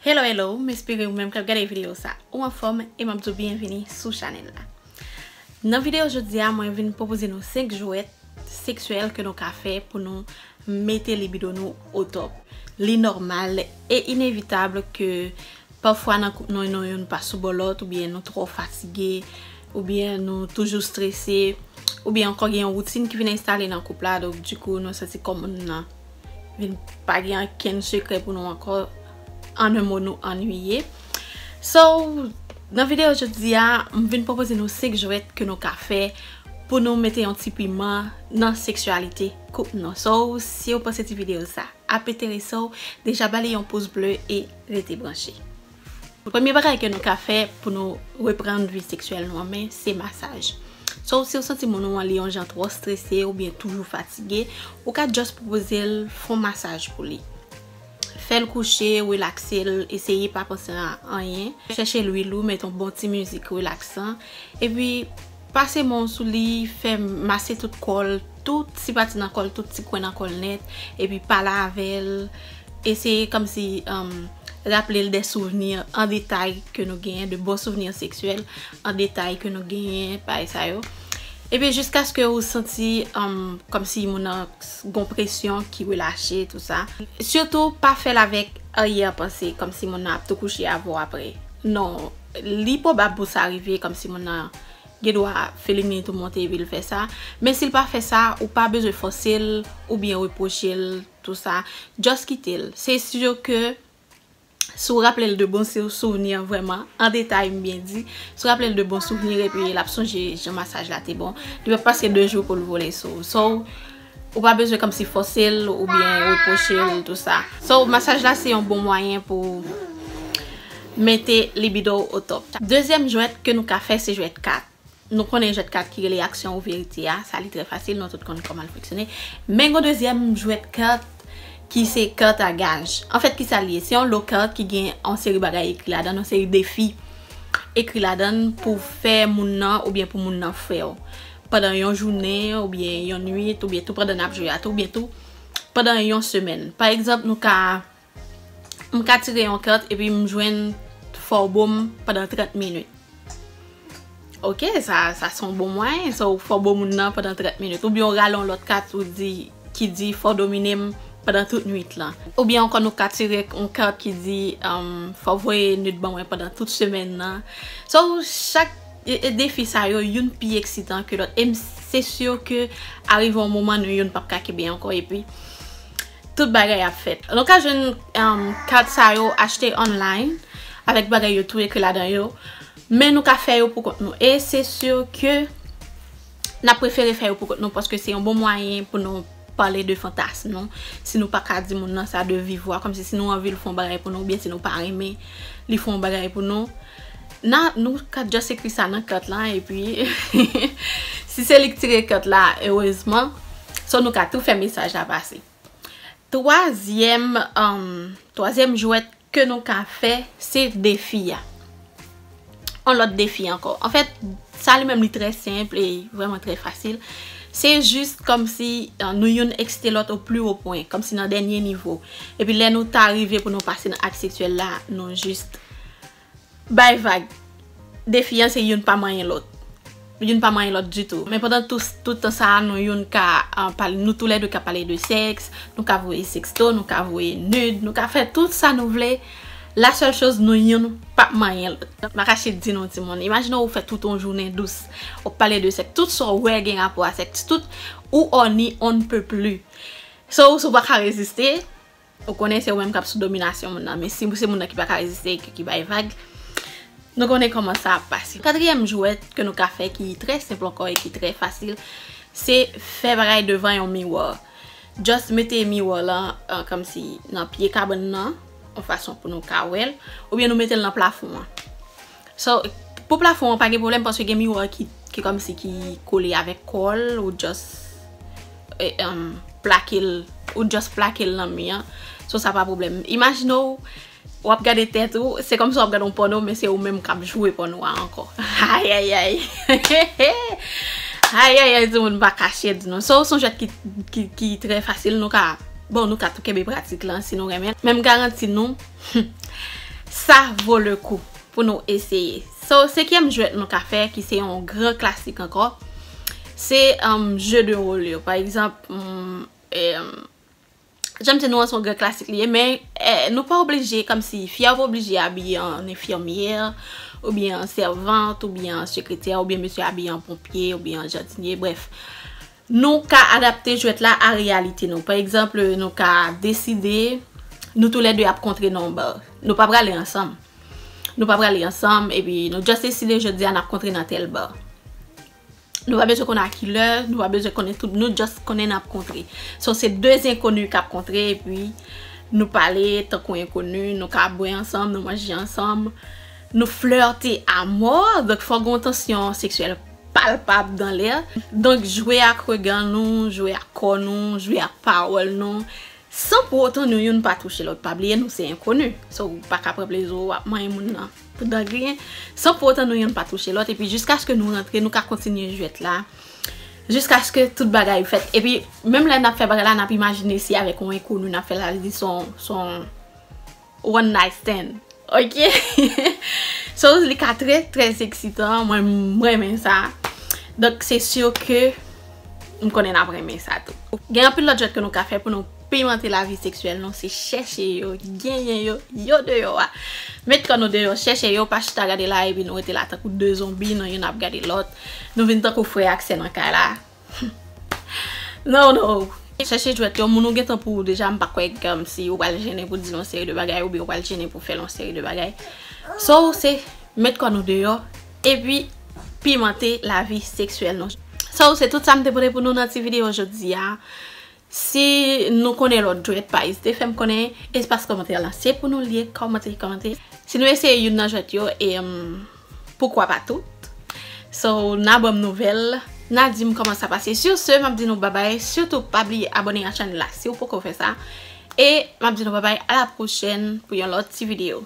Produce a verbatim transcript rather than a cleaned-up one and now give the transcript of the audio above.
Hello, hello, m espere ou menm k ap gade videyo sa, ou anfòm, e m ap di w byenvini sou chanèl la. Nan videyo jodi a, mwen vin pwopoze nou senk jwèt seksyèl ke nou ka fè pou nou mete libido nou o top. Li nòmal e inevitab ke pafwa nan koup nou, nou youn pa sou bò lòt, oubyen nou twò fatige, oubyen nou toujou strese, oubyen ankò gen yon woutin ki vin enstale nan koup la, donk dikou nou santi kò moun nan vin pa gen ankenn sekrè pou nou ankò, an en mo nou annuiye. So, nan videyo jodi a, m vin pwopoze nou senk jwèt ke nou ka fè pou nou mete yon ti piman nan seksyalite koup nou. So, si w panse ti videyo sa ap enterese w, deja ba li yon pouz ble e rete branche. Premye bagay ke nou ka fè pou nou reprann vi seksyèl nou an men, se masaj. So, si w santi moun ou an li yon jan twò strese oubyen toujou fatige, ou ka just pwopoze l fè yon masaj pou li. Fè l kouche, relakse l, eseye pa panse a anyen. Chèche lwil ou, mete yon bon ti mizik relaksan. Epi, pase men w sou li, fè mase tout kò l, tout ti pati nan kò l, tout ti kwen nan kò l nèt. Epi, pale avè l. Eseye kòmsi, um, raple l de souvni an detay ke nou genyen, de bon souvni seksyèl an detay ke nou genyen, bagay sa yo. Epi jiskaske ou santi, um, kòmsi moun nan gon presyon ki relache, tou sa. Sitou, pa fè l avèk aryèpanse, kòmsi moun nan ap tou kouche avè w apre. Non, li pwobab pou sa rive, kòmsi moun nan gen dwa feeling li tou monte epi l fè sa. Men si l pa fè sa, ou pa bezwen fòse l oubyen repwoche l, tou sa. Just kite l. Se si ke si w raple l de bon sou- souvni vrèman, an detay, m byen di, si w raple l de bon souvni epi l ap sonje jan masaj la te bon, li p ap pase de jou pou l vole sou ou. So, ou pa bezwen kòmsi fòse l oubyen repwoche l, tou sa. So, masaj la se yon bon mwayen pou mete libido w o top. Dezyèm jwèt ke nou ka fè, se jwèt kat. Nou konnen jwèt kat ki rele aksyon ou verite a, sa li trè fasil, nou tout konn kòman l fonksyone. Men gon dezyèm jwèt kat ki se kat a gaj. Anfèt, kisa l ye? Se yon lo kat ki gen yon seri bagay ekri ladan l, yon seri defi ekri ladan l pou fè moun nan oubyen pou moun nan fè w. Pandan yon jounen, oubyen yon nuit, oubyen tou pandan n ap jwe a tou, oubyen tou pandan yon semèn. Pa egzanp, nou ka, m ka tire yon kat epi m jwenn fè w bo m pandan trant minit. Ok, sa, sa se yon bon mwayen, sa w fè w bo moun nan pandan trant minit. Oubyen w rale yon lòt kat ou di, ki di fè w domine m pandan tout nuit lan. Oubyen ankò nou ka tire yon kat ki di, um, fè w voye nude ban mwen pandan tout semèn nan. So, chak e, e defi sa yo, youn pi eksitan ke lòt. E m, se si ke arive yon moman nou youn p ap ka kenbe ankò epi tout bagay ap fèt. Nou ka jwenn, um, kat sa yo achte online avèk bagay yo tou ekri ladan yo. Men nou ka fè yo pou kont nou. E se si ke n ap prefere fè yo pou kont nou paske se yon bon mwayen pou nou pale de fantasm nou. Si nou pa ka di moun nan sa de viv vwa, kòmsi si nou anvi l fè yon bagay pou nou, oubyen si nou pa renmen li fè yon bagay pou nou, nan, nou ka just ekri sa nan kat lan, epi si se li k tire kat la, erezman, so nou ka tou fè mesaj la pase. Twazyèm, um, twazyèm jwèt ke nou ka fè, se defi a. Yon lòt defi ankò. Anfèt, sa li menm li trè senp e vrèman trè fasil. Se jis kòmsi, uh, nou youn eksite lòt o pli wo pwen, kòmsi nan dènye nivo. Epi lè nou ta rive pou nou pase nan akt seksyèl la, nou jis bay vag. Defi an se youn pa manyen lòt. Youn pa manyen lòt ditou. Men pandan tout, tout tan sa a, nou youn ka, ah, pale, nou toulède ka pale de sèks, nou ka voye sèksto, nou ka voye nude, nou ka fè tout sa nou vle. La sèl choz, nou youn p ap manyen lòt. M pa kache di nou, timoun. Imajine w fè tout yon jounen dous. W ap pale de sèks. Tout sa w wè gen rapò a sèks. Tout ou horny on ne peut plus. So, si w pa ka reziste, ou konnen se ou menm k ap sou dominasyon moun nan. Men si se moun nan ki pa ka reziste, ki, ki bay vag, nou konnen kòman sa ap pase. Katriyèm jwèt ke nou ka fè ki trè senp ankò e ki trè fasil, se fè bagay devan yon miwa. Just mete miwa lan, uh, kòmsi nan pye kabann nan, yon fason pou nou ka wè l, oubyen nou mete l nan plafon an. So, pou plafon an, pa gen pwoblèm paske gen miwa ki, ki kòmsi ki kole avèk kò l, ou just, eh, um, plake l, ou just plake l nan mi an. So, sa pa pwoblèm. Imajine w, w ap gade tèt ou, se kòmsi w ap gade yon pòno, men se ou menm k ap jwe pòno a ankò. Ayayay. Ayayay, timoun pa kache di nou. So, se yon jwèt ki, ki, ki trè fasil, nou ka, bon, nou ka tou kenbe pratik lan si nou renmen. Men m garanti nou, Sa vo le kou pou nou eseye. So, senkyèm jwèt nou ka fè, ki se yon gran klasik ankò, se um, jeu de rôle yo. Pa egzanp, um, um, jan m di nou an, se yon gran klasik li ye, men eh, nou pa oblije, kòmsi fi a pa oblije abiye an enfimyè, oubyen an sèvant, oubyen an sekretè, oubyen mesye abiye an ponpye, oubyen an jadinye, brèf. Nou ka adapte jwèt la a reyalite nou. Pa egzanp, nou ka deside nou toulède ap kontre nan yon bar. Nou pa prale ansanm. Nou pa prale ansanm, epi nou just deside jodi a n ap kontre nan tèl bar. Nou pa bezwen konnen a kilè, nou pa bezwen konnen tout, nou just konnen n ap kontre. So, se de enkoni k ap kontre, epi nou pale tankou enkoni, nou ka bwè ansanm, nou manje ansanm, nou flète amò, donk fò gen yon tansyon seksyèl palpab dan lè. Donk, jwe ak rega nou, jwe ak kò nou, jwe ak pawòl nou, san pou otan nou youn pa touche lòt. Pa bliye, nou se enkoni. So, ou pa ka pran plezi w ap manyen moun nan pou dan griyen. San pou otan nou youn pa touche lòt. Epi, jiskaske nou rantre, nou ka kontinye jwèt la. Jiskaske tout bagay fèt. Epi, menm lè n ap fè bagay la, n ap imajine se avèk yon enkoni n ap fè l, sa vle di se yon, se yon one night stand. Ok? So, li ka trè, trè eksitan. Mwen, m renmen sa. Donk, se si ke m konnen n ap renmen sa tou. Gen anpil lòt jwèt ke nou ka fè pou nou pimante lavi seksyèl nou. Se chèche yo, genyen yo, yo deyò a. Met kò nou deyò, chèche yo, pa chita gade la, epi nou rete la tankou de zonbi, nou youn ap gade lòt. Nou vin tankou frè ak sè nan kay la. Non, non. Chèche jwèt yo, moun ou gentan pou ou deja, m pa kwè kòmsi ou pral jennen pou di l yon seri de bagay, oubyen ou pral jennen pou fè l yon seri de bagay. So, se met kò nou deyò, epi pimante lavi seksyèl nou. So, se tout sa m te pote pou nou nan ti videyo jodi a. Si nou konnen lòt jwèt, pa ezite fè m konnen. Espas kòmantè lan se pou nou li ye, kòmante, kòmante. Si nou eseye youn nan jwèt yo, e um, poukwa pa tout? So, n a ban m nouvèl, n a di m kòman sa pase. Sur ce, m ap di nou babay. Sitou, pa bliye abòne a chanèl la si w poko fè sa. E m ap di nou babay, a la pwochèn pou yon lòt ti videyo.